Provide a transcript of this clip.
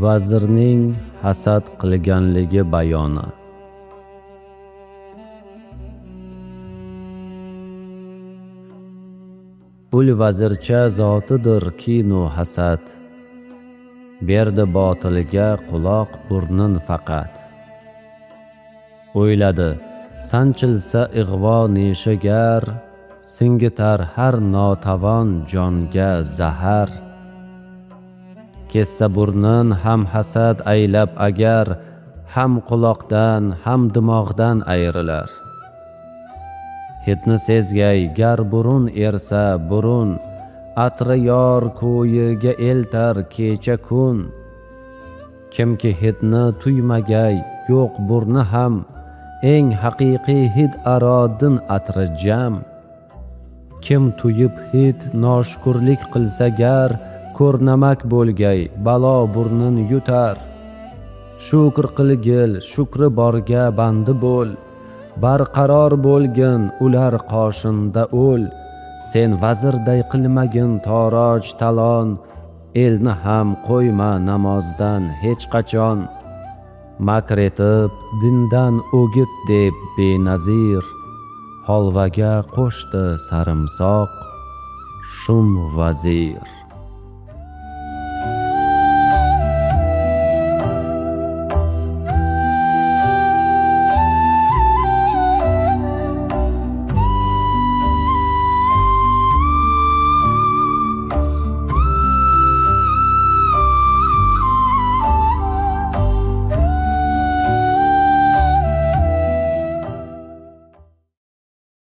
Vazirning hasad qilganligi bayoni. Ul vazircha zotidir kinu hasad, berdi botilga quloq burnin faqat. O'yladi, sanchilsa ig'vo neshigar, singitar har notavon jonga zahar. Kessa burnin ham hasad aylab agar, ham quloqdan, ham dimog'dan ayrilar. Hidni sezgay gar burun ersa burun, atri yor ko'yiga eltar kecha kun. Kimki hidni tuymagay yo'q burni ham, eng haqiqiy hid aro din atri jam. Kim tuyib hid noshukurlik qilsa gar, ko'rnamak bo'lgay balo burnin yutar. Shukr qilgil, shukri borga bandi bo'l, barqaror bo'lgin ular qoshinda o'l. Sen vazirday qilmagin toroj talon, elni ham qo'yma namozdan hech qachon. Makr etib dindan o'git deb benazir, holvaga qo'shdi sarimsoq shum vazir.